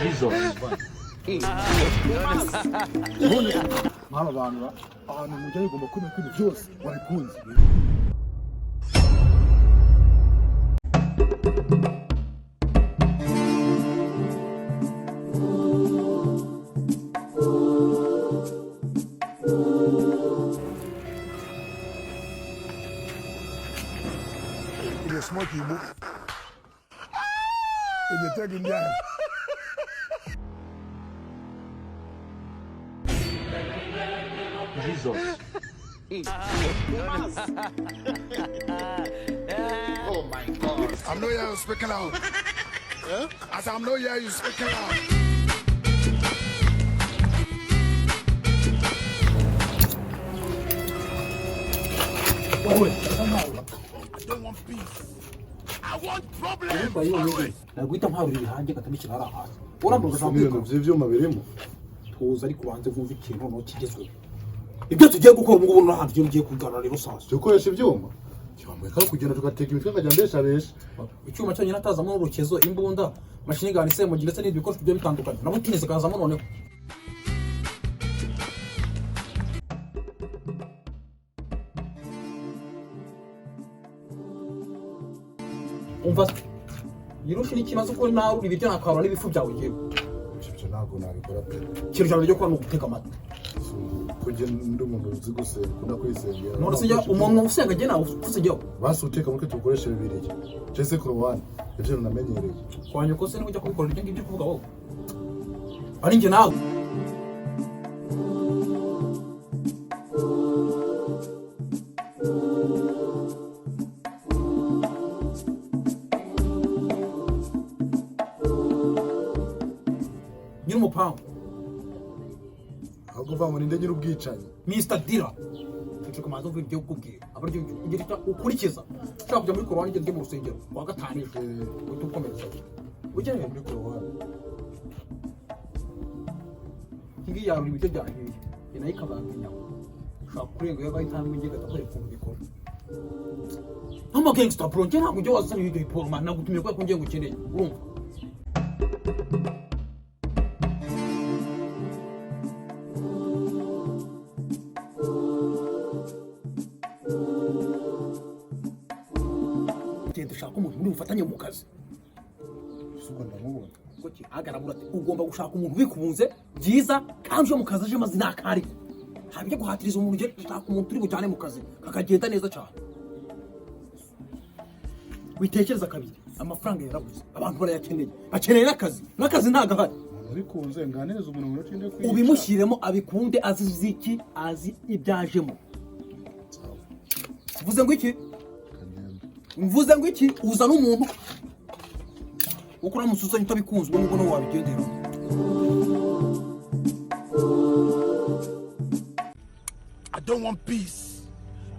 Jesus. Nk'aba bantu ahantu mujya ugomba kwemera ko ibintu byose wabikunze. You dey smoke igbo. You dey take Indian. Jesus. I'm not here speaking out. As I'm not here, you speaking out. I don't want peace. I want problems always. Naguhita nkarura ibihange ngatamikira hariya hasi, urambura ugashaka Ibintu kwiruka. by'ibyuma birimo. Tuza, ariko ubanze wumve ikintu noneho kigezweho, ibyo tugiye gukora ubu ngubu n'ahandi ugiye kuganira rero sasa. Dukoresha ibyuma cyambaye kari kugenda tugateka imitwe akajya mbeshabesha. Icyuma cyonyine atazamo n'urukezo, imbunda, machine gun, semugi ndetse n'ibindi bikoresho bigiye bitandukanye na butini zikazamo noneho. Umva se, yirusha n'ikibazo ko nawe ibiryo nakarura n'ibifu byawe ngewe. Ibyo ntabwo nabikora pe. Ikintu cya mbere cyo gukora ni uguteka amata. Kujya ndi umuntu uzi gusenga, ukunda kwisengera. None se umuntu usenga njye nawe usengeraho? Basi uteka mutwe tuwukoreshe Bibiliya cyangwa se Korowani, ibyo namenyereye. Kwa nyoko se niba ujya kubikora ibyo ngibyo kuvuga wowe ari njye nawe. Nyir'umupangu. Ahubwo uva ngo ninde nyir'ubwicanyi? Mr. Dira, ceceka manza mvuge ibyo kukubwira, aba aribyo ugira icyo ukurikiza. Ushaka kujya muri Korowani, ugende mu rusengero kuwa gatanu ejo uhite ukomereza ujya muri Korowani. Ngiyi yarura ibiryo byahiye, ni nayo ikavanga inyama. Ushobora kurenga iyo intambwe igiye igahita ukuntu bikora nk'ama gangster bro. Njye ntabwo ujya wazana ibyo biporo man, nagutumiye kubera ko ngiye ngukeneye, urumva? Genda ushaka umuntu muri bufatanye mu kazi. Ese ubwo ndamubona? Kuki agarabura ati ugomba gushaka umuntu ubikunze byiza kandi uje mu kazi aje maze ntakariko nta bijya guhatiriza umuntu. Ugenda ushaka umuntu turi bujyane mu kazi kakagenda neza cyane, witekereza kabiri. Amafaranga yarabuze, abantu barayakeneye, bakeneye n'akazi, n'akazi ntagahari. Umuntu ubikunze nganiriza umuntu ngo natinde kwica. Ubimushyiremo abikunde, azi iki, azi ibyajemo. Mvuze ngo iki? Kagenda. Mvuze ngo iki? Uzana umuntu uko uramutse uzanye utabikunze, ubwo ngubwo nawe wabigendera. I don't want peace.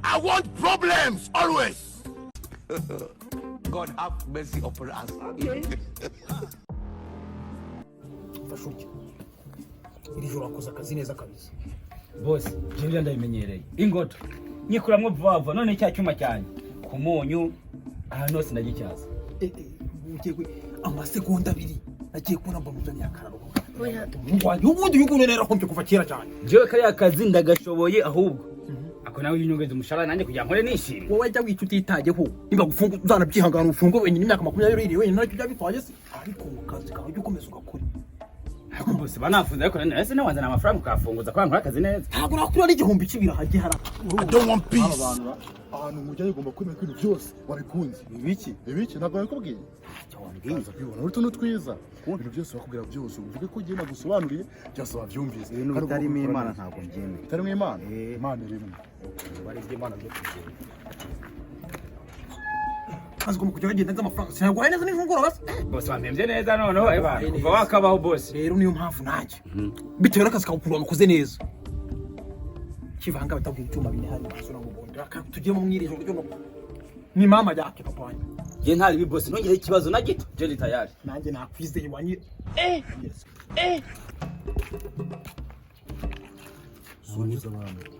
I want problems always. God have mercy upon us. Fasha urya, iri joro wakoze akazi neza kabisa. Bose jewe ndabimenyereye, ingoto nyikuramwo vuba vuba. None cya cyuma cyanjye ku munyu ahantu hose ndagicyaza. Ugiye amasegonda 2 nagiye kubona mbona uzaniye akararo. Umuhungu wanjye ubundi uyu nguyu narahombye kuva kera cyane. Jewe kariya kazi ndagashoboye, ahubwo ako nawe unyongeza umushahara nanjye kugira nkore nishimye. Wowe jya wica utitayeho, niba gufunga uzanabyihangana ufunge wenyine imyaka 20 wenyine, ntacyo byaba bitwaye se, ariko mu kazi kawe ujye ukomeza ugakora. Ariko bose banafunze, ariko none ese nawanzana amafaranga ukafunguza kubera nkora akazi neza? Ntabwo nakura n'igihumbi cy'ibiraha gihara. I don't want Aba peace. bantu ahantu mujya ugomba kwemera ko ibintu byose wabikunze. Ibiki? Ibiki ntabwo nabikubwiye. Uraza kwibona utuntu twiza, ibintu byose bakubwira byose uvuge ko ugiye nagusobanuriye byose wabyumvise. Ibintu Kandi bitarimo ugomba Imana gukora neza. ntabwo mbyemera. Bitarimo Imana. Eh. Imana irimo. Bari iby'Imana byo kugenda. Kazi ugomba kujya wagenda neza, sinaguhaye neza n'ifunguro basi. Bose bampembye neza noneho, eba kuva wakabaho bose. Rero niyo mpamvu nanjye bitewe n'akazi kawe ukuntu wagakoze neza, kivanga batabwira ibyuma bine hano basura ngo ubundi tugiyemo mu iri joro ryo ni mama yake papa wanjye. Je ntari bi bose, ntongere ikibazo na gito, je ndi tayari. Nanjye nakwizeye wanyi. Suhuza abantu.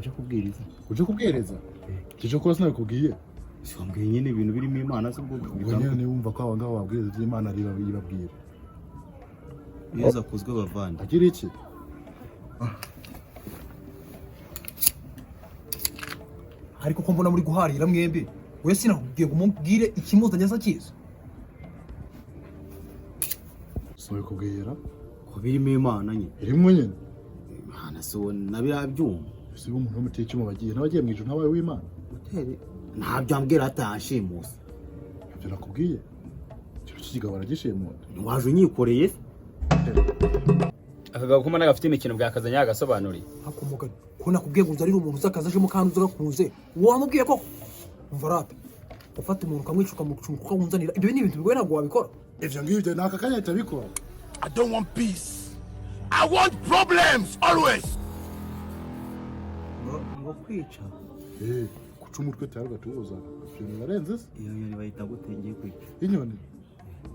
Nje kubwiriza. Uje kubwiriza? Icyo kuba sinabikubwiye. Si wambwiye nyine ibintu birimo Imana se ubwo? Ubwo nyine wumva ko aba ngaba babwiriza iby'Imana ari ibabwira. Yezu akuzwe bavandi. Agira iki? Ariko ko mbona muri guharira mwembi, we sinakubwiye ngo umubwire ikimuzanye aza akizi. Sinabikubwira. Ko birimo Imana nyine. Irimo nyine. Imana si wowe na biriya byuma. Ese umuntu w'umuteye icyuma bagiye n'abagiye mu ijuru ntabaye w'Imana. Hoteli ntabyo ambwira atanshimusa. Ibyo nakubwiye. Ikintu cy'ikigabo aragishimuta. Waje unyikoreye se? Akagabo ko mbona gafite imikino bwakazanye yagasobanuriye. Hakumugani ko nakubwiye ngo uzarire umuntu uzakaza ajemo kandi uzagakunze, wamubwiye koko? Umva rata, ufata umuntu ukamwica ukamucunga ukawunzanira, ibyo ni ibintu bigoye, ntabwo wabikora. Ibyo ngibyo ni aka kanya ahita abikora. I don't want peace. I want problems always. Ngo kwica. Eh, guca umutwe tayari ugatuza. Ibyo birarenze se? Iyo nyoni bayita gute ngiye kwica? Inyoni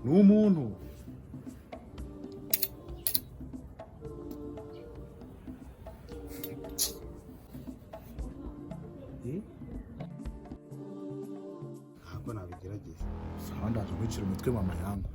ni umuntu. Eh? Ntabwo nabigerageza. Sawa, ndaje kwicira umutwe mama yangu.